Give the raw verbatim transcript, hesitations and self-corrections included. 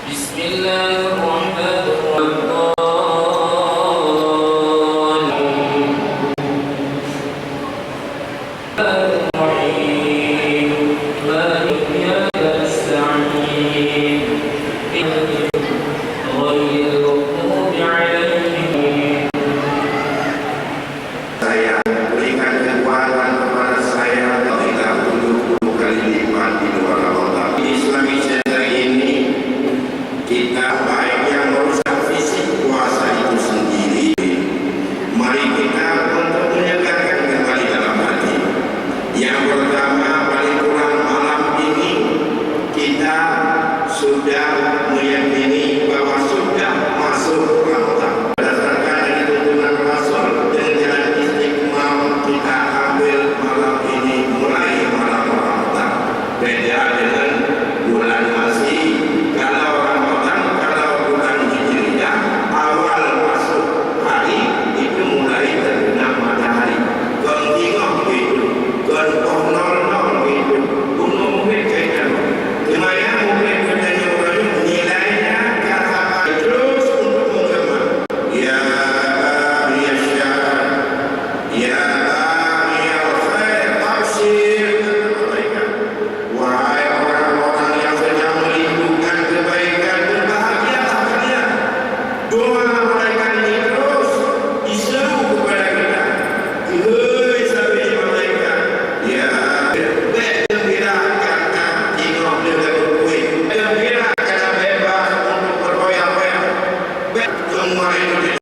بسم الله الرحمن الرحيم. الرحيم. مالك يوم الدين. غير المغضوب عليهم. Saya berikan kekuatan kepada saya, tidak tujuh puluh kali lipat di luar Ramadan. Islami saya ini, kita baik yang merusak fisik puasa itu sendiri. Mari kita untuk menyegarkan kembali dalam hati. Yang pertama, paling kurang malam ini kita sudah meyakini bahwa sudah masuk Ramadan. Berdasarkan dari tuntunan Rasul, dengan jalan istiqmal kita ambil malam ini mulai malam Ramadan. Beda dengan bulan Masih, kalau Ramadan, kalau bulan Hijriah, awal masuk hari itu mulai terbenam matahari. Kon singoh begitu, kon poh nol nol begitu. Bunoe muphét kaitan. Teuma nyang muphét geutanyoe uroe nyoe nilainya ka haba terus untuk meukeumah. Ya baghiyash syarr, ya baghiyal khair, absyir, kata malaikat. Wahai orang-orang yang sedang merindukan kebaikan, berbahagialah kalian. Doa malaikat ini terus diseru kepada kita. Hei, sabé malaikat, ya, bék gembira karena jinoe lé lagée kueh. Gembira karena bebas untuk berhoya-hoya. Bék semua itu